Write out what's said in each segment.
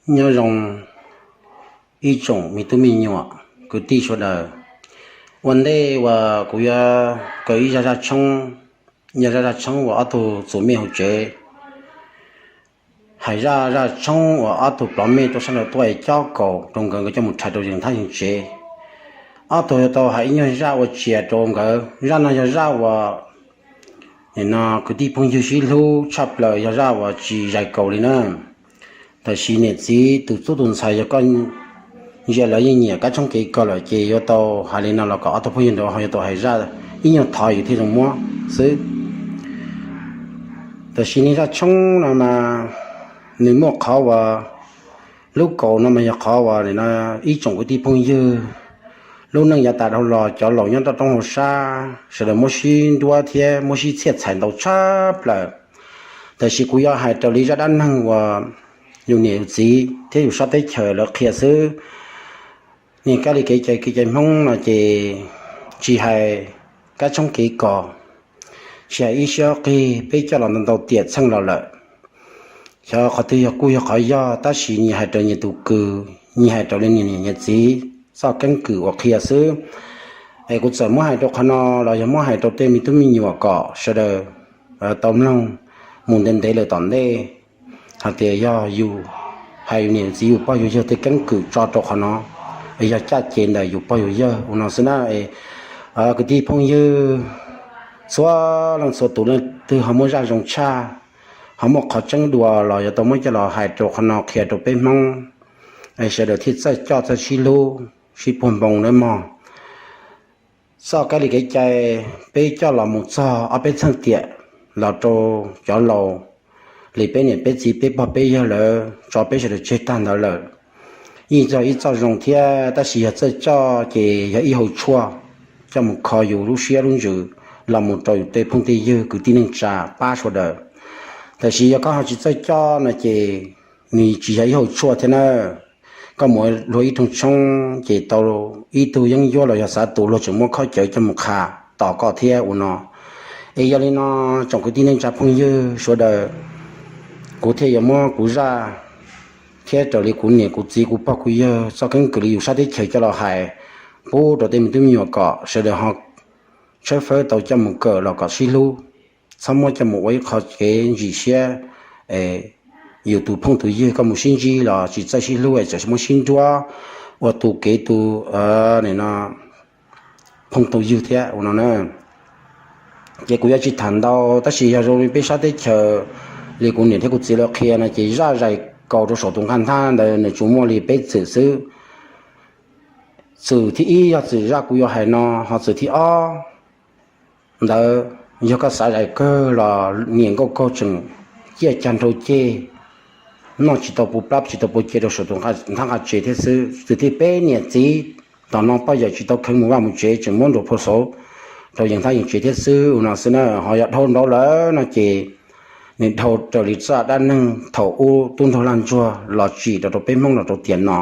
Nyob zoo ib tsoom me tub me nyuam kwv tij sawv daws. Ua ntej uas kuv yuav kaw ib zaj zaj tshoob, yog zaj zaj tshoob uas ob tug txuas mej hauv tsev, hais zaj zaj tshoob uas ob tug plov mej rau sab nraud tuaj es cob kaus rau nkawd, nkawd coj mus rhais rau yees thab yees tsev. Ob tug yuav tau hais ib nyuag zaj ua tsia rau nkawd. Zaj no yog zaj uas nim no kwv tij phooj ywg sib hlub tshaj plaws, yog zaj uas tsis zais kaus li na. Tab sis niam txiv tus tub tus ntxhais yog koj ntsia lawv yeej nyiam kab tshoob kev kos lawm ces yuav tau hais li no los kom ob tug phooj ywg nraud ho yuav tau hais zaj ib nyuag thov yus thiaj zoo muab xwb. Tab sis niag zaj tshoob no mas nws muaj qhov uas, lub kaus no mas yog qhov uas nim no ib tsoom kwv tij phooj ywg lub neej yav tas dhau los cov laus nyob rau roob hauv sab sawv daws muab sib nruab thiab muab sib txhiaj txhais ntau tshaj plaws. Tab sis kuv yuav hais raws li zaj dab neeg uas yus niam yus txiv thiab yus sab teb chaws lawv qhia xwb. Niag kab li kev cai kev cai Hmoob no ces tsis hais kab tshoob kev kos, tsis hais ib siab ob qig peb coj los ntau ntau tiam txheej los lawm. Xyov qhov twg yog kuj yog qhov yog, tab sis nyias hais raws nyias tus kws, nyias hais raws li nyias niam nyias txiv txoj keeb kwm uas qhia xwb. Es kuv txawm muab hais rau qhov no los yog muab hais rau tej me tub me nyuam kom sawv daws tau mloog mus ntev ntev lawm tom ntej, hais tias yog yus hais yus niam yus txiv yus pog yus yawg tej keeb kwm tso rau qhov no, yog caj ces ntawm yus pog yus yawg ua no xwb na. Kwv tij phooj ywg txhua leej txhua tus, leej twg ho muaj zaj zoo tshaj, ho muaj qhov tseeb dua los yuav tau muab coj los hais rau qhov no qhia rau peb Hmoob, sawv daws thiaj txawj coj txawj sib hlub sib puag npoo nawb mog. Txoj kab li kev cai peb coj los mus txog ob peb txheej tiam los rau cov laus li peb niam peb txiv peb pog peb yawg lawv tso peb sawv daws tseg tag ntawd lawm. Yeej yog ib txoj zoo thiab, tab sis yog txawj coj ces yog ib hauv tshuaj coj mus kho yus lub siab lub ntsws los mus rau yus tej phooj tej ywg kwv tij neej tsa pab sawv daws. Tab sis yog koj ho tsis txawj coj no ces nws tsis yog ib hauv tshuaj thiab na. Koj mus luag ib rooj tshoob ces tau ib tug yeeb ncuab los yog xav tus luag tseem muab khob cawv coj mus qha tos koj thiab ua no. Es yog li no, tsoom kwv tij neej tsa phooj ywg sawv daws, kuv thiaj yuav muab kuv zaj thiab raws li kuv niam kuv txiv kuv pog kuv yawg txoj keeb kwm li yus sab teb chaws coj los hais pub rau tej me tub me nyuam kom sawv daws ho tshawb fawb tau coj mus kawm los kom sib hlub, txhob muab coj mus ua ib qho kev ntsim siab. Yus tus phooj tus ywg koj mus sib ntsib los tsis txawj sib hlub es txawm muab sib nruab ua tus kev tus, nim no, phooj tus ywg thiab ua no na. Ces kuv yuav tsis tham ntau, tab sis yog zoo li peb sab teb chaws li kuv niam thiab kuv txiv lawv qhia no ces zaj zais kaus rau saum tus nqaj nthab ntawd nws tsuas muaj li peb txwm xwb. Txwm thib ib yog txwm zaj kuv yuav hais no, ho txwm thib ob ntawd yog koj xav zais kawg los niam nkauj kaug tseem ciaj cag nrau ceg, noj tsis tau pub plab tsis tau pub ce rau saum tus nthab nqaj tsev thiab xwb. Txwm thib peb niam txiv tom no poj yawm tsis tau kheev mus vaj mus tsev tseem muab nruas phau xauv rau yees thab yees tsev thiab xwb ua no xwb na. Ho yog dhau nraud lawm no ces nws dhau raws li zaj dab neeg thaum ub tub nraug laj ntsuag los tsim rau rau peb Hmoob los rau tiam no.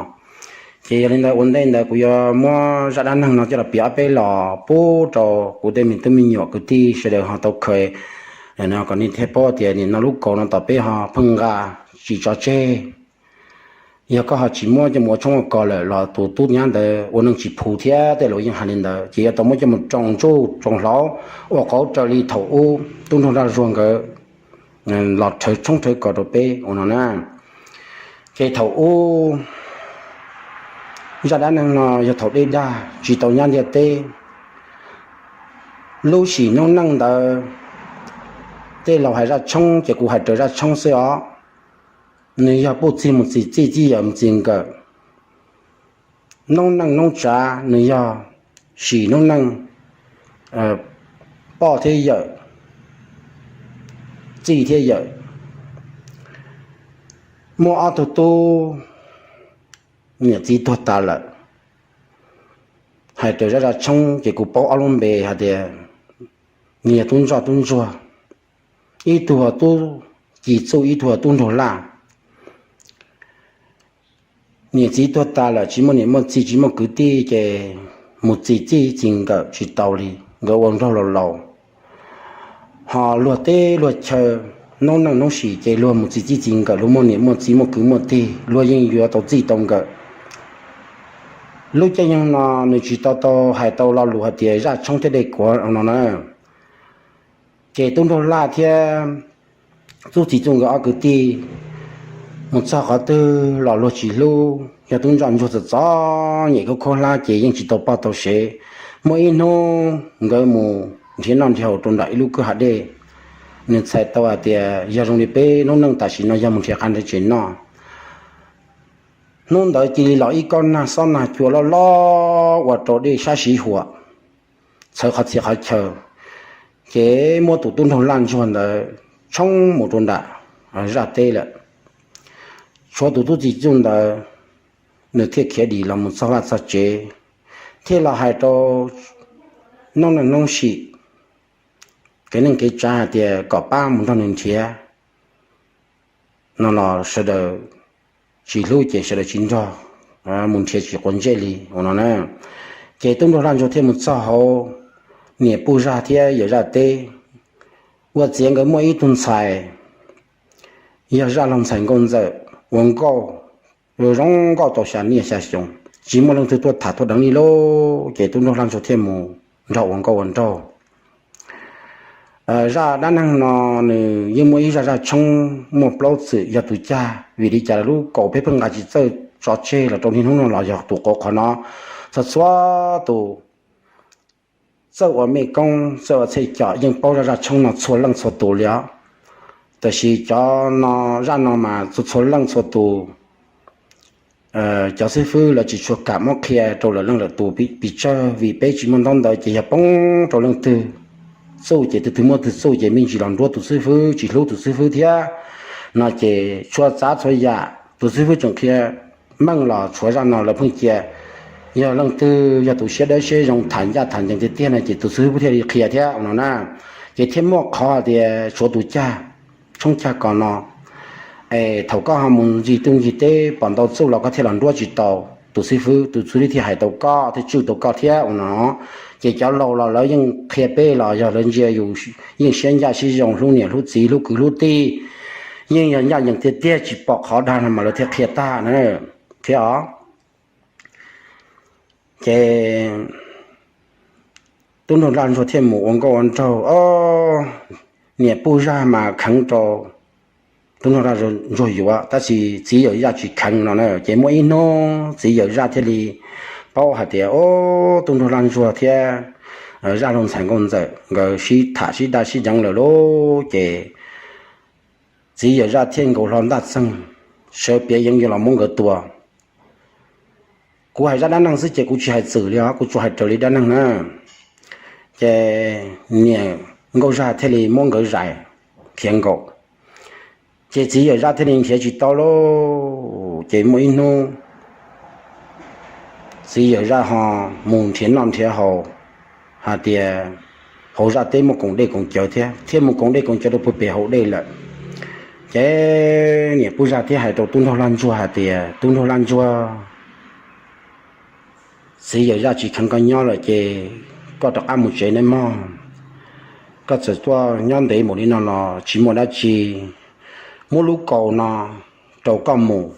Ces yog li ntawd ua ntej ntawd kuv yuav muab zaj dab neeg no coj los piav ob peb los pub rau kuv tej me tub me nyuam kwv tij sawv daws ho tau khaws no kom nej thiaj paub tias nim no lub kaus no tom peb ho pheej nqa tsis tso tseg. Yog koj ho tsis muab coj mus ua tshoob ua kos lawm los tus tub nyab ntawd ua neej tsis phu thiab, tej laus yeej hais li ntawd. Ces yuav tau muab coj mus roos ntsuj roos hlauv ua qauv raws li thaum ub tub nraug laj ntsuag nkawd los rhawv tshoob rhawv kos rau peb ua no na. Ces thaum ub zaj dab neeg no yog thaum dej dag tsis tau nyab ntiaj teb. Lub sim noob neej ntawd tej laus hais zaj tshoob ces kuv hais raws zaj tshoob xwb os. Nws yog puj txig mus txim txij, txij yawm mus txim nkawm. Noob neej noob tsav nws yog sim noob neej poj thiab yawm, txij thiab yawm. Muaj ob tug tub niam txiv tuag tas lawm. Hais raws zaj zaj tshoob ces kuv paub ob lub npe hais tias nws yog tub ntsoj tub ntsuag, ib tug tub ci txuj ib tug tub nraug laj. Niam txiv tuag tas lawm tsis muaj niam muaj txiv tsis muaj kwv tij ces mus txim txij txim nkawm tsis tau li, nkawd ua nraug laus laus. Ho luag teb luag chaw noob neej noob sim ces luag mus txiv txij txiv nkawm, luag muaj niam muaj txiv muaj kwv muaj tij, luag yeej yuav tau txij tau nkawm. Lub caij nyoog no nws tsis tau tau hais tau lo lus hais tias zaj tshoob thiab dej kuav no na. Ces tub nraug laj thiab tub txiv txuj nkawd ob kwv tij mus txog qhov twg los luag tsis hlub, yog tub ntsoj ntsuag txom txom nyem khaub khaub hlab ces yeej tsis tau poj tau sev. Muaj ib hnub nkawd mus nrhiav noj nrhiav haus rau nram ib lub kwj hav dej, nws txhais tau hais tias yog zoo li peb noob neej tam sim no yog mus nrhiav qab nrhiav tsev noj. Hnub ntawd cia li los ib kob nag xob nag cua loj loj ua rau dej sab siv huam, txhawv qhov txhia qhov chaw, ces muab tus tub nraug laj ntsuag ntawd tshoob mus rau nram zaj teb lawm. Tshuav tus tub txiv txuj ntawd, nws thiaj khiav dim los mus txog vaj txog tsev, thiaj los hais rau noob neej noob sim kev neej kev tsav hais tias kom pab mus nrog nws nrhiav no los sawv daws tsis hlub ces sawv daws tsis nrog mus nrhiav tsis quav ntsej li ua no na. Ces tub nraug laj ntsuag thiaj mus txog hauv niam puj zaj thiab yawm zaj teb. Ua ciav nkawd muaj ib tug ntxhais yog zaj laug ntxhais nkauj ntxawm ua nkauj, zoo nkauj tau xya niaj xya xyoo, tsis muaj leej twg tuaj tham tuaj deev li lauj. Ces tub nraug laj ntsuag thiaj mus nrog ua nkauj ua nraug. Zaj dab neeg no nws yeej muaj ib zaj zaj tshoob muaj plaub txwm yog tus cag, vim li cas lub kaus peb pheej nqa tsis txawj tso tseg los rau niaj hnub no los yog tus qauv qhov no. Txhua txhua tus txawj ua mej koob txawj ua txhej com yeej paub zaj zaj tshoob no txhua leej txhua tus li os. Tab sis cov no, zaj no mas txhua txhua leej txhua tus, cov xib fwb lawv tsis tshua kam muab qhia rau lawv leej lawm tus pes tsawg, vim peb tsis muaj ntaub ntawv ces yog poob rau leej twg txuj ces tus twg muaj tus txuj ces me ntsis los nruab tus xib fwb, tsis hlub tus xib fwb thiab no ces tshua txav txhua yam tus xib fwb tseem qhia meej los tshuav zaj no lawv pheej cia. Yog leej twg yog tus siab dawb siab zoo tham ncaj tham ncees tiag tiag no ces tus xib fwb thiaj li qhia thiab no na. Ces thiaj muaj qhov tias tshuav tus cag tshoob cag kos no, es thaum koj ho mus ncig twj ncig teb pom ntau txuj los koj thiaj los nruab tsis tau tus xib fwb, tus xib fwb thiaj hais tau koj thiaj tswj tau koj thiab ua no. Ces cov laus los lawv yeej qhia peb los yog lawv ntsia yus yeej siab ncaj siab zoo hlub niam hlub txiv hlub kwv hlub tij, yeej yog ncaj ncees tiag tiag tsis pom qhov dag no mas lawv thiaj qhia tag na, thiab os. Ces tub nraug laj ntsuag thiaj mus ua nkauj ua nraug, niam puj zaj mas kheev rau tub nraug laj ntsuag yuav tab sis txiv yawm zaj tsis kheev no na. Ces muaj ib hnub txiv yawm zaj thiaj li paub hais tias, o, tub nraug laj ntsuag thiab zaj laug ntxhais nkauj ntxawm nkawd sib tham sib dag sib deev lawm lauj. Ces txiv yawm zaj thiaj nkaus hlo ntaj txeeg, sawv piav yeev yuav los muab nkawd tua. Kuv hais zaj dab neeg xwb ces kuv tsis hais txwm li os, kuv tsuas hais raws li dab neeg na. Ces niam nkauj zaj thiaj li muab nkawd zais khiav nkaum. Ces txiv yawm zaj thiaj li nrhiav tsis tau lauj. Ces muaj ib hnub txiv yawm zaj ho mus nrhiav noj nrhiav haus hais tias hauv zaj teb muaj koom dej koom cawv thiab, thiaj mus koom dej koom cawv rau puag pem hauv dej lawm. Ces niam puj zaj thiaj hais rau tub nraug laj ntsuag hais tias, tub nraug laj ntsuag, txiv yawm zaj tsis kheev koj nyob lawm ces koj rov qab mus tsev nawb mog. Koj txawm tuaj nyob ntev npaum li no los tsis muaj dab tsi, muab lub kaus no rau koj mus.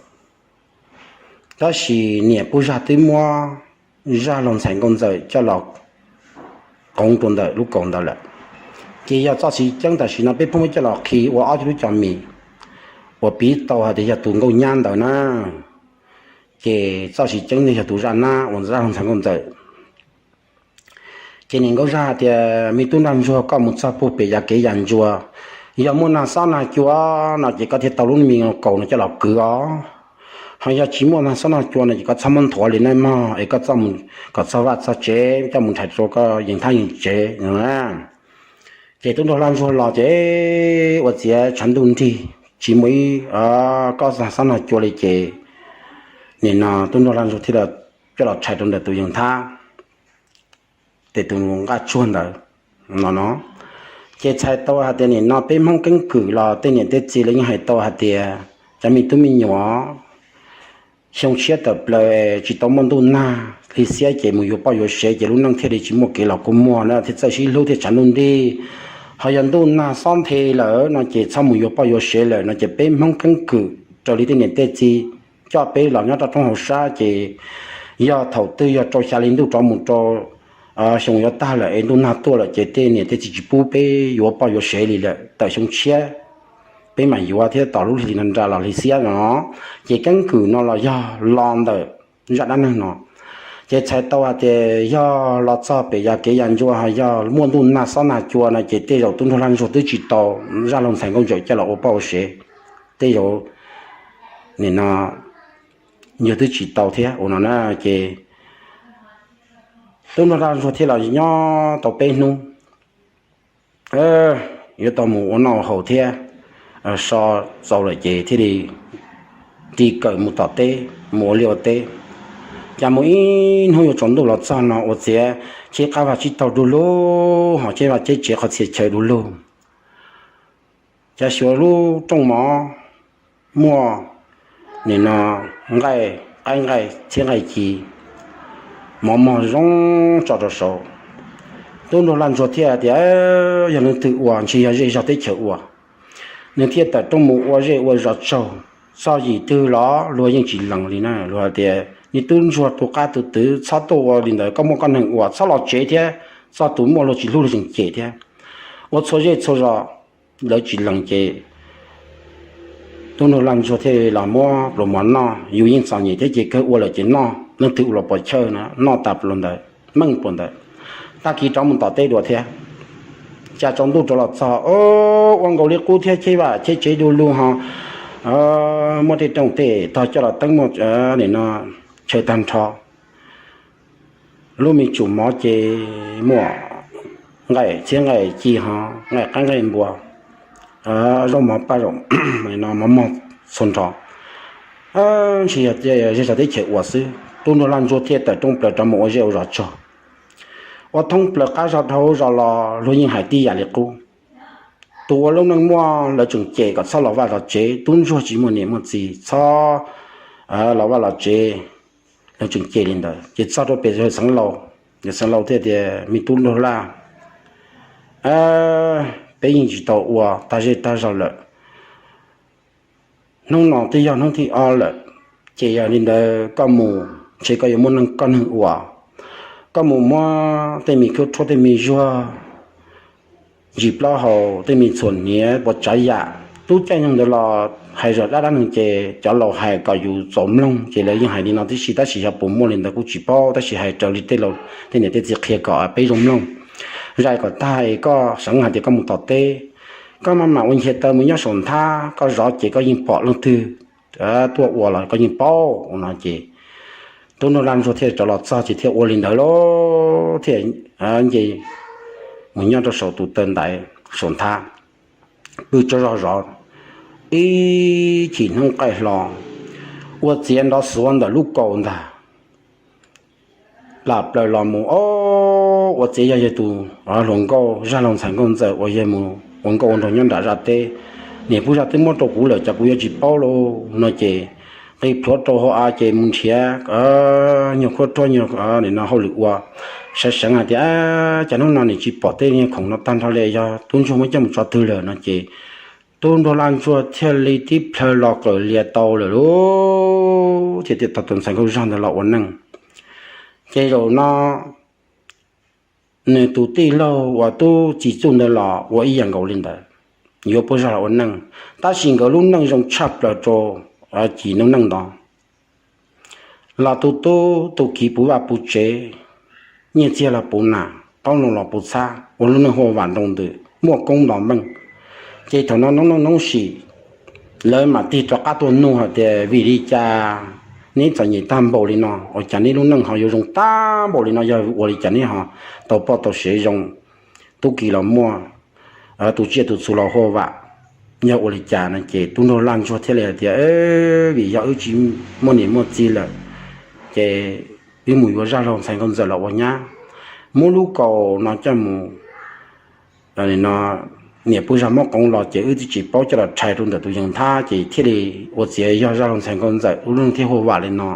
Tab sis niam puj zaj twb muab zaj laug ntxhais nkauj ntxawm coj los qoov rau ntawm lub kaus ntawd lawm. Ces yog txoj siv ceeb tam sim no peb pheej muab coj los khi ua ob tug lub cov mis uas piv tau hais tias yog tus nkauj nyab ntawd na. Ces txoj siv ceeb yog tus zaj nab uas zaj laug ntxhais nkauj ntxawm. Ces niam nkauj zaj hais tias, me tub nraug ntsuag, koj mus txog puag pem yav kev yam ntsuas, yog muaj nag xob nag cua no ces koj thiaj tau lub me kaus no coj los kwv os. Ho yog tsis muaj nag xob nag cua no ces koj txhob muab nthuav li nawb mog, es koj kom txog vaj txog tsev coj mus nrhais rau koj yees thab yees tsev. Ces tub nraug laj ntsuag los ces ua ciav tshav ntuj nrig tsis muaj ib kob nag xob nag cua li ces nim no tub nraug laj ntsuag thiaj coj los rhais rau ntawm tus yees thab, ces tus nqaj tsuag ntawd no no. Ces txhais tau hais tias nim no peb Hmoob keeb kwm los tej niam tej txiv lawv yeej hais tau hais tias cov me tub me nyuam xyoo tshiab tawm plaws tsis tau muaj ntuj nag li xiab ces mus yuav poj yuav sev ces lub neej thiaj li tsis muaj kev los kua muag na, thiaj txawj sib hlub thiaj tshav ntuj nrig. Qhov yog ntuj nag xob nthe lawm no ces txhob mus yuav poj yuav sev lawm no ces peb Hmoob keeb kwm raws li tej niam tej txiv coj peb los nyob rau roob hauv sab ces yog thaum twg yog rau xya li ntuj rov mus rau xyoo yuav tag lawm es ntuj nag tuaj lawm ces tej niam tej txiv tsis pub peb yuav poj yuav sev li lawm, tawm xyoo tshiab peb mam yuav thiab tos lub hli nra los hli xiab no. Ces keeb kwm no los yog los ntawm zaj dab neeg no. Ces txhais tau hais tias yog los txog pem yog kev yog ncua ho yog muaj ntuj nag xob nag cua no ces tej zaum tub nraug laj ntsuag twb tsis tau zaj laug ntxhais nkauj ntxawm coj los ua poj ua sev, tej zaum nim no yog twb tsis tau thiab ua no na. Ces tub nraug laj ntsuag thiaj los nyob tau peb hnub, yuav tau mus ua noj haus thiab so txaus lawm ces thiaj li ri kawm mus tom teb, mus ua liaj ua teb. Cas mus ib hnub yuav tsaus ntuj los txog no ua ciav cheb qab vaj tsib taug du lug ho cheb vaj cheb tsev qhov txhia chaw du lug. Cas xyuas lub rooj mov muaj nim no nqaij, qaib nqaij, txhiab nqaij ci, mov mog zoo tso rau saud. Tub nraug laj ntsuag thiaj tias yog leej twg ua, ntshe yog zej zog teb chaws ua. Nws thiaj tawm rooj mus ua zej ua zos tsaug. Txog yim twg los luag yeej tsis lees li na, luag hais tias niag tub ntsuag tus qab tus twv txhob tuaj ua li ntawd, koj muaj koj neeg ua, txhob los tsev thiab, txog tus muaj luag tsis hlub luag tseem cem thiab. Ua txhua zej txhua zos lawv tsis lees ces tub nraug laj ntsuag thiaj los muab pluas mov noj, yus yeej txom nyem thiab ces kawg ua lawm ces noj, leej twg ua los pom chawj na, noj tas pluas ntawd, meej pluas ntawd. Tag kis rov mus tom teb dua thiab. Cas tsaus ntuj rov los txog, ua nkaus li qub thiab, cheb vaj cheb tsev du lug ho muaj tej rooj tej tog coj los teeb, muaj nim no chaw tag nrho. Lub me tsum mov ces muaj nqaij txhiab nqaij ci ho nqaij qaib nqaij npua, zaub mov paj zaum, mov mog txhua nrho. Ntshe yog zej zog teb chaws ua xwb, tub nraug laj ntsuag thiaj tawm rooj plaws rov mus ua zej ua zos tsaug. Ua thoob plaws qab zog dhau zos los luag yeej hais tib yam li qub. Tus ua lub neej muaj lawv tseem cem kom txhob los vaj los tsev, tub ntsuag tsis muaj niam muaj txiv txhob los vaj los tsev, lawv tseem cem li ntawd. Ces txog rau pem yawg Xeev Laus, yawg Xeev Laus thiaj tias me tub nraug laj, peb yeej tsis tau ua tag zej tag zog lawm, hnub no twb yog hnub thib ob lawm, ces yog li ntawd koj mus ntshe koj yuav muaj neeg koj neeg ua. Koj mus muab tej me khub rhuab tej me zuag ntsis plaub hau tej me txhuam hniav puas tsav yam, tub caij nyoog ntawd los hais zom dab dab neeg ces cov laus hais kom yus txaus mloog ces lawv yeej hais li no tib si, tab sis yog puas muaj li ntawd kuj tsis paub, tab sis hais raws li tej laus tej niam tej txiv qhia kom peb zoo mloog. Zais kom tag es koj seev hais tias koj mus tom teb, koj maj mam ua nchias taw mus nyob saum nthab, koj zov ces koj yeej pom leej twg tuaj ua los koj yeej paub no ces tub nraug laj ntsuag thiaj rov los txog ces thiaj ua li ntawd lauj, thiaj nce mus nyob rau saum tus taw ntaiv saum nthab, pw tsaug zog zov ib chim hnub qaij hlo, ua ciav nrov xuav ntawm lub kaus ntag. Lam plaws los mus, o, ua ciav yog yawg tus hluas nkauj zaj laug ntxhais nkauj ntxawm uas yawg mus ua nkauj ua nraug nyob nram zaj teb, niam pub zaj twb muab rau kuv lawm, cas kuv yuav tsis paub lauj no ces nqis plhuav rau hauv av ces mus nrhiav nyuag khuab rhuab nyuag nim no hauj lwm ua, seev seev hais tias cas hnub no nim tsis pom tej khoom no tag nrho li, yog tub ntsuag muab coj mus tso twg lawm no ces tub nraug laj ntsuag thiaj li tib plhaw los qawm lias tau lawm lauj, thiaj tias tau tus ntxhais nkauj zaj ntawd los ua neej. Ces zaum no nws tus tij laug uas tub txiv txuj ntawd los ua ib yam nkaus li ntawd, yuav pub zaj los ua neej, tab sis nkawd lub neej zoo tshaj plaws rau cim noob neej ntawd. Los tu tub tu kiv puv vaj puv tsev, nyiaj txiag los puv nas, qoob loo los puv txhab, ua lub neej huaj vam nroo ntws muaj koob nto meej. Ces thaum no noob neej noob sim lawv mam tig rov qab tuaj nug hais tias vim li cas neb txom nyem tag npaum li no, ua cas neb lub neej ho yuav zoo tag npaum li no, yog ua li cas neb ho tau poj tau sev zoo, tub kiv los muaj, tus tsiaj tus txhu los huaj vam, yog ua li cas no ces tub nraug laj ntsuag thiaj li hais tias vim yog wb tsis muaj niam muaj txiv lawm, ces wb mus yuav zaj laug ntxhais nkauj ntxawm los ua nyab, muab lub kaus no coj mus, no niam pub zaj muab qoov los ces wb twb tsis paub coj los rhais rau ntawm tus yees nthab ces thiaj li ua ciav yog zaj laug ntxhais nkauj ntxawm lub neej thiaj huaj vam li no.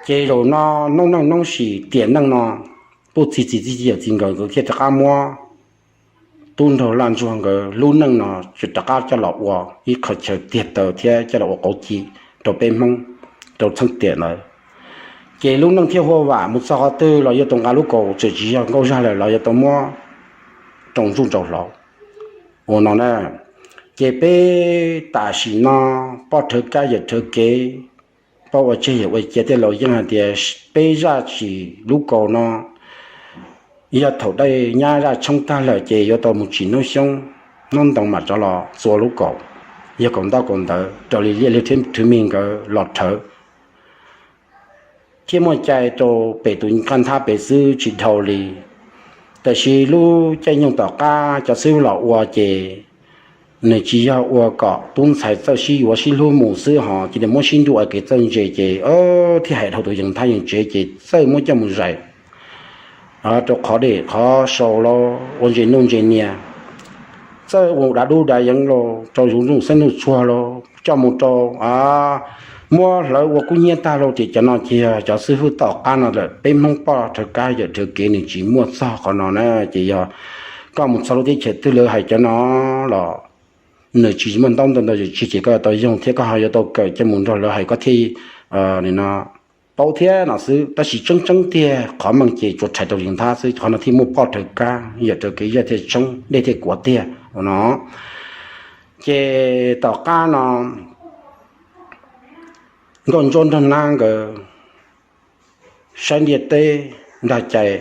Ces zaum no noob neej noob sim tiam neej no, tub txib txiv txib yawm txiv nkawd nkawd thiaj rov qab muab tub nraug Laj Ntsuag nkawd lub neej no tsis rov qab coj los ua ib qho chaw tiag taw thiab coj los ua qauv ci rau peb Hmoob rau txheej tiam ntawd. Ces lub neej thiaj huaj vam mus txog qhov twg los yuav tau nqa lub kaus, txawm tsis yog nkauj zaj lawm los yuav tau muab rau ntsuj rau hlauv. Ua no na, ces peb tam sim no poj rhawv kab yawm rhawv kev, poj ua tseg yawm ua cia, tej laus yeej hais tias peb zaj tsim lub kaus no yog thaum dai nyab zaj tshoob tag lawm ces yuav tau mus tsim noob xyoob, noob ntoo mam rov los txua lub kaus, yog kaus ntaub kaus ntawv raws li Liaj Liag thiab Rhwv Mis nkawd los rhawv. Thiaj muaj cai rau pem tus nqaj nthab pem xwb tsis dhau li. Tab sis lub caij nyoog tom qab cov xib hwb los ua ces nws tsis yog ua kom tub ntxhais txawj sib yuav sib hlub mus xwb hos cia li muab sib ntuj ua kev txawj ntse ces thiaj hais dhau tus yees nthab yees tsev ces txawj muab coj mus zais rau qhov dej qhov sau los ua ntses nuj ntses nias, txawj ua dav dub dav yeev los rau zuv nuj xeeb nuj txuag los coj mus rau muab hlawv ua kub hnyiab tag los ces cov no ces yog cov xib hwb tom qab no lawm. Peb Hmoob poj rhawv kab yawm rhawv kev nws tsis muaj txog qhov no na. Ces yog koj mus txog lub teb chaws twg lawv hais cov no los nws tsis muaj ntaub ntawv ntau tsis ces koj yuav tau yoog thiab koj ho yuav tau kawm coj mus nrog lawv hais koj thiaj paub thiab no xwb. Tab sis tseeb tseeb tiag qhov meej ces tsuas rhais rau yees nthab xwb, qhov no thiaj muaj poj rhawv kab yawm rhawv kev zaj thiaj tshoob dej thiaj kuav tiag ua no. Ces tom qab no nkauj ntsuab nrog nab nkawd saib ntiaj teb nrog cai,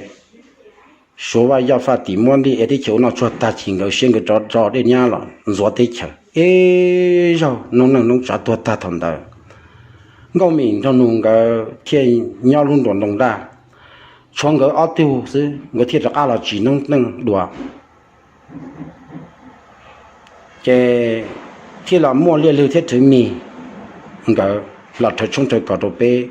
suav vaj yoj faj tim muab ntiaj teb chaws ua noj tsuag tag ces nkawd siab nkawd rov tso dej nyab los ntxuav teb chaws ib zaug noob neej noob tsav tuag tag thaum ntawd. Nkauj Mim nrog nus nkawd thiaj nyob lub nruas ntoo daj, tshuav nkawd ob tug xwb nkawd thiaj rov qab los tsim noob neej dua. Ces thiaj los muaj Liaj Lwg thiab Rhwv Mis nkawd los rhawv tshoob rhawv kos rau peb.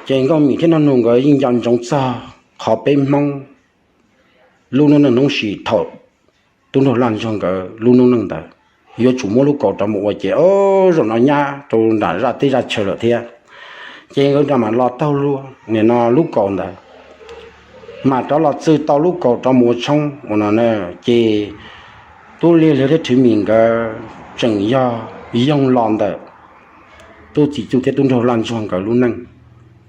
Ces Nkauj Mim thiab nrog nus nkawd yeej nco ntsoov txog qhov peb Hmoob lub noob neej noob sim thaum tub nraug Laj Ntsuag nkawd lub noob neej ntawd yuav tsum muab lub kaus rov mus ua ces zaum no nyab rau nram zaj teb zaj chaw lawm thiab. Ces nkawd mam los taug lub, nim no lub kaus ntawd, mam rov los txwj tau lub kaus rov mus ua tshoob ua no na. Ces tub Liaj Lwg thiab Rhwv Mis nkawd tseem yog yoog los ntawm tub Txiv Txuj thiab tub nraug Laj Ntsuag nkawd lub neej.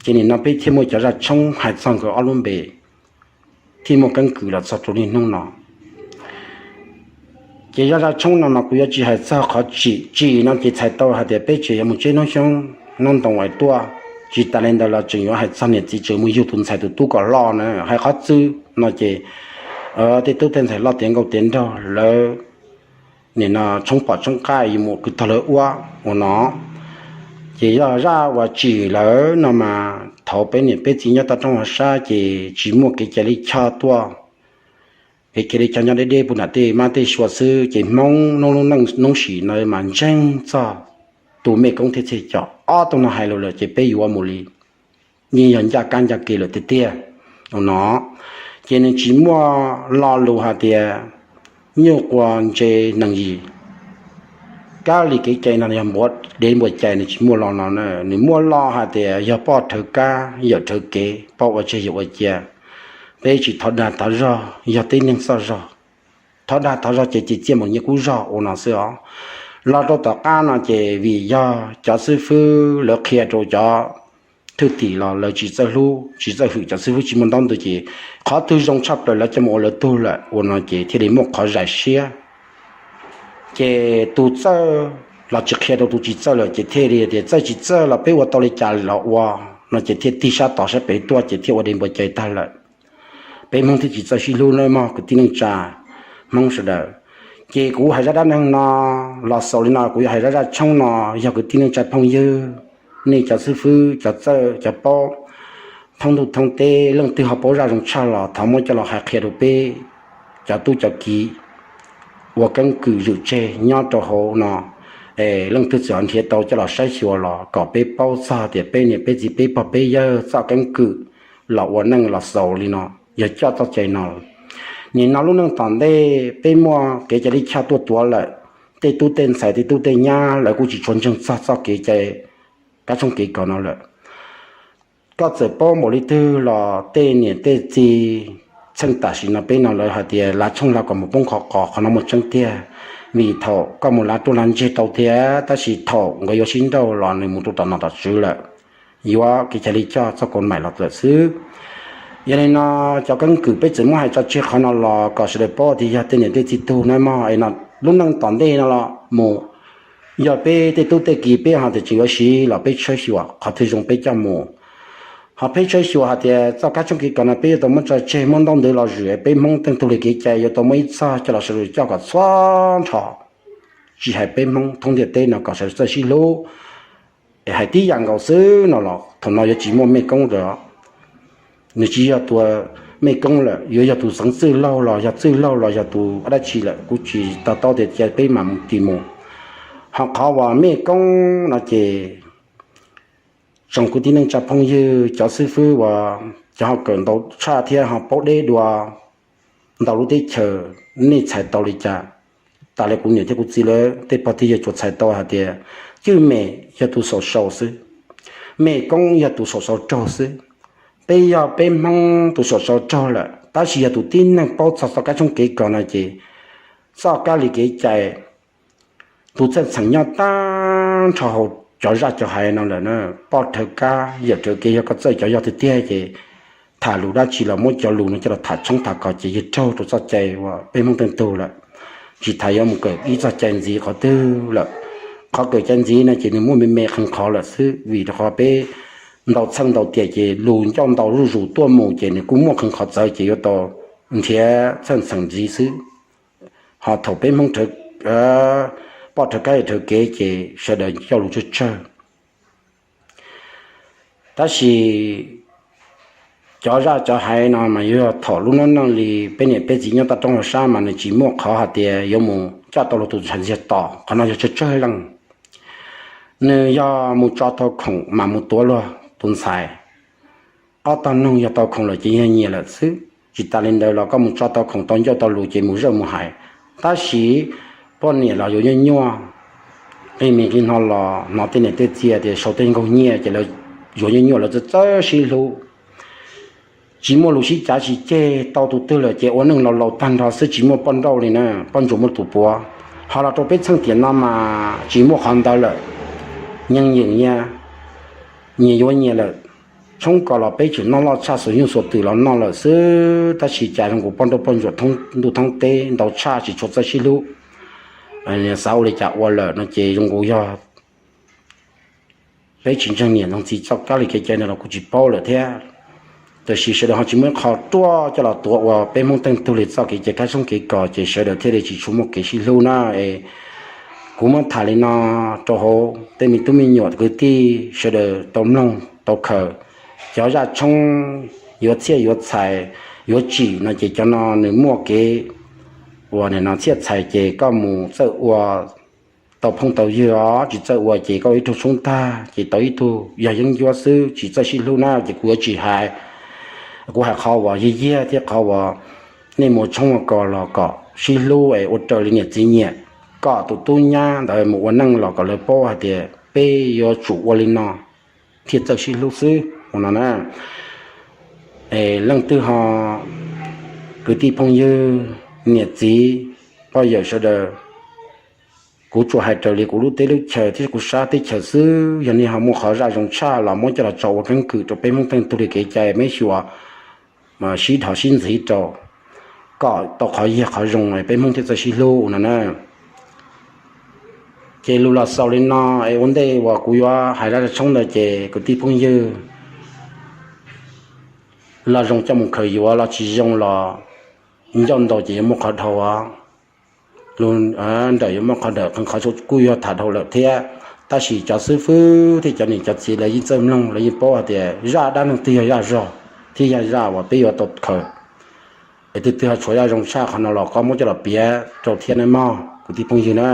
Ces nim no peb thiaj muaj cov zaj tshoob hais txog nkawd ob lub npe, thiaj muaj keeb kwm los txog rau niaj hnub no. Ces zaj zaj tshoob no mas kuv yuav tsis hais txog qhov tsim, tsim no ces txhais tau hais tias peb tseem yuav mus tseb noob xyoob noob ntoo ais tuaj. Tsis tas li ntawd los tseem yuav hais txog niam txiv tseem mus yug tus ntxhais tus tub kom loj na, hais qhov txwj no ces tej tub tej ntxhais loj tiav nkauj tiav nraug lawv nim no tshoob pom tshoob qab yuav mus kwv tog lawv ua ua no. Ces yog zaj uas tsim lawm no mas thaum peb niam peb txiv nyob toj roob hauv sab ces tsis muaj kev cai lij choj tuaj, kev cai lij choj nyob deb deb puag nram tej mab tej sua xwb ces Hmoob noob lub neej noob sim no mas ntseeg txog tus mej koob thiab txhia com ob tug no hais lus lawm ces peb yuav mus li, yeej yog ncaj kab ncaj ke lawm tiag tiag no. Ces nws tsis muaj lo lus hais tias nyuj quas ntse nees yim, kab li kev cai no yog npuav dev npuav cai, nws tsis muaj lo no na. Nws muaj lo hais tias yog poj rhawv kab yawm rhawv kev, poj ua tseg yawm ua cia, peb tsis thov dag thov zog, yog tib neeg txoj zog, thov dag thov zog ces txiav txiaj mus nyiaj kub zog ua no xwb os. Los rau tom qab no ces vim yog cov xib fwb lawv qhia rau cov thwj tim los lawv tsis txawj hlub tsis txawj hwm cov xib fwb tsis muaj ntaub ntawv ces qhov twg zoo tshaj plaws lawv coj mus ua lawv tug lawm ua no ces thiaj li muaj qhov zais siab. Ces tus txawj los tsis qhia rau tus tsis txawj lawm ces thiaj li tias txawj tsis txawj los peb ua tau li cas los ua no ces thiaj tig sab tod sab pem tuaj ces thiaj ua dev npuav cai tag lawm. Peb Hmoob thiaj tsis txawj sib hlub nawb mog kwv tij neej tsa Hmoob sawv daws. Ces kuv hais zaj dab neeg no los xaus li no, kuv yuav hais zaj zaj tshoob no, yog kwv tij neej tsa phooj ywg, nej cov xib fwb cov txawj cov paub thoob ntuj thoob teb leej twg ho paub zaj zoo tshaj los thov muab coj los hais qhia rau peb cov tub cov kiv ua keeb kwm zwm tseg nyob rau hauv no. Leej twg txawm ho nrhiav tau coj los saib xyuas los kom peb paub txog tias peb niam peb txiv peb pog peb yawg txoj keeb kwm los ua neej los xaus li no, yog coj txoj cai no. Nim no lub neej tom ntej peb muaj kev cai lij choj tuaj tuav lawm, tej tub tej ntxhais tej tub tej nyab lawv kuj tsis tshua ntseeg txog txoj kev cai kab tshoob kev kos no lawm. Koj txawm paub npaum li twg los tej niam tej txiv txheej tam sim no peb no lawv hais tias lav tshooj lav kom mus poob qhov qos, qhov no muaj tseeb tiag. Vim thaum koj mus lav ruaj lav ntseg tau thiab, tab sis thaum nkawd yuav sib nrauj los nws mus rau tom nom tom tswv lawm, yuav kev cai li coj txoj kab maim los lawm xwb. Yog li no, cov keeb kwm peb txawm muab hais tso tseg qhov no los kom sawv daws paub tias yog tej niam tej txiv tug nawb mog, es no lub neej tom ntej no los mus, yog peb tej tub tej ki peb ho tias tseem yuav siv los peb tshawb xyuas qhov twg zoo peb coj mus. Ho peb tshawb xyuas hais tias txoj kab tshoob kev kos no peb yuav tau muab tso tseg, muab ntaub ntawv los zwm, peb Hmoob teej tug li kev cai yuav tau muab ib txog coj los sawv daws coj kom txhua nrho, tsis hais peb Hmoob thoob ntiaj teb no kom sawv daws txawj sib hlub. Hais tib yam nkaus xwb no los thaum no yuav tsis muaj mej koob lawm. Nws tsis yog tus mej koob lawm, yuav yog tus xeev txwj laug los yog txwj laug los yog tus dab tsi lawm, kuv tsis to taub tias cia peb mam mus tis mus. Ho qhov uas mej koob no ces tsoom kwv tij neej tsa phooj ywg, cov xib fwb uas cov ho kawm ntau tshaj thiab ho paub deb dua ntau lub teb chaws, nej txhais tau li cas? Tas li kuv niam thiab kuv txiv lawv tej pog thiab yawg tsuas txhais tau hais tias cwj mem yog tus xaum sau xwb, mej koob yog tus xaum sau raug xwb. Peb yog peb Hmoob tus xaum sau raug lawm, tab sis yog tus tib neeg paub txog txoj kab tshoob kev kos no ces txoj kab li kev cai, tus txheej txheem nyob tag nrho hauv cov zaj cov hais no lawm na. Poj rhawv kab yawm rhawv kev, yog koj txawj cov yog tiag tiag ces tham lus dab tsi los muab cov lus no coj los tham tshoob tham kos ces yog raug rau txoj cai uas peb Hmoob teej tug lawm. Tsis tham yuav mus kawm ib txoj cai ntxiv qhov twg lawm. Qhov kawm cai ntxiv no ces nws muaj me me qee qhov lawm xwb, vim rau qhov peb ntau txheej ntau tiam ces lus ncauj ntau zuj zus tuaj mus ces nws kuj muaj qee qhov txawv ces yuav tau nrhiav txheej txheem ntxiv xwb. Ho thaum peb Hmoob poj rhawv kab yawm rhawv kev ces sawv daws coj lus tsawg tsawg. Tab sis cov zaj cov hais no mas yog thaum lub hnub nyoog li peb niam peb txiv nyob toj roob hauv sab mas nws tsis muaj qhov hais tias yuav mus coj tau luag tus ntxhais ntxiag tos, qhov no yog tsawg tsawg leej. Nws yog mus tso tau khoom mas mus tuav luag tus ntxhais. Ob tog noog yog tau khoom lawm ces yog nyiam lawm xwb. Tsis tas li ntawd los koj mus tso tau khoom tau ncauj tau lus ces mus zawj mus hais. Tab sis poj niam los yuav nyuaj nyuaj, qi mis qi hno los hnov tej niam tej txiv tias sau tej nkaug nyiaj ces lawv yuav nyuaj nyuaj, lawv txawj txawj sib hlub. Tsis muaj lus sib cav sib ceg, tau tus twg lawm ces ua neej laus laus tag nrho xwb, tsis muaj poj nrauj li na, poj ntsuam muaj tus puav. Ho los rau peb txheej tiam no mas tsis muaj qhov ntawd lawm, nyeej yeem nyiaj, nyias yuav nyias lawm. Tshoob kos los peb tseem noj loj tshaj, xuas nyuj xuas twm los noj lawm xwb, tab sis cas zoo nkaus poj nrauj poj ntsuam thoob ntuj thoob teb ntau tshaj tsis tshua txawj sib hlub. Xav ua li cas ua lawm no ces zoo nkaus yog peb tsis ntseeg niam ntseeg txiv txoj kab li kev cai no los kuv tsis paub lawm thiab. Tab sis sawv daws ho tsis muaj ib qho ruaj coj los tuav ua peb Hmoob teej tug li txoj kev cai kab tshoob kev kos ces sawv daws thiaj li tsis tshua muaj kev sib hlub na. Es kuv muab tham li no rau hauv tej me tub me nyuam kwv tij sawv daws tau mloog tau khaws. Cov zaj tshoob yuav txhiaj yuav txhais yuav tsim no ces cov no nws muaj kev uas nim no txhiaj txhais ces koj mus txawj ua tau phooj tau ywg os, tsis txawj ua ces koj ib tug tshoob tag ces tau ib tug yog yeeb ncuab xwb, tsis txawj sib hlub na ces kuv yuav tsis hais. Kuv hais qhov uas yog yiag thiab qhov uas nej mus tshoob ua kos los kom sib hlub es ua raws li niam txiv nyiam, kom tus tub nyab ntawd mus ua neej los kom lawv paub hais tias peb yuav tsum ua li no thiaj txawj sib hlub xwb no na. Es leej twg ho, kwv tij phooj ywg, niam txiv, poj yawm sawv daws, kuv tsuas hais raws li kuv lub teb lub chaws thiab kuv sab teb chaws xwb. Yog nej ho muaj qhov zaj zoo tshaj los muab coj los tso ua keeb kwm rau peb Hmoob teej tug li kev cai, meb xyuas sib dhos sib ntxiv rau, kom tau qhov yog qhov zoo peb Hmoob thiaj txawj sib hlub no na. Ces lus los xaus li no, es ua ntej uas kuv yuav hais zaj tshoob ntawd ces kwv tij phooj ywg, los zoo coj mus khaws yuav, los tsis zoo los ncauj ntau ces yuav muaj qhov dhau os. Lus nrawm yuav muaj qhov nrawm, qhov kuj yuav tham dhau lawm thiab. Tab sis cov xib fwb thiab cov niam cov txiv lawv yeej txawj mloog, lawv yeej paub hais tias zaj dab neeg twg yog zaj zog thiab yog zaj uas peb yuav tau khaws. Es twg twg ho tshuav zaj zoo tshaj qhov no los koj muab coj los piav rau thiab nawb mog kwv tij phooj ywg na.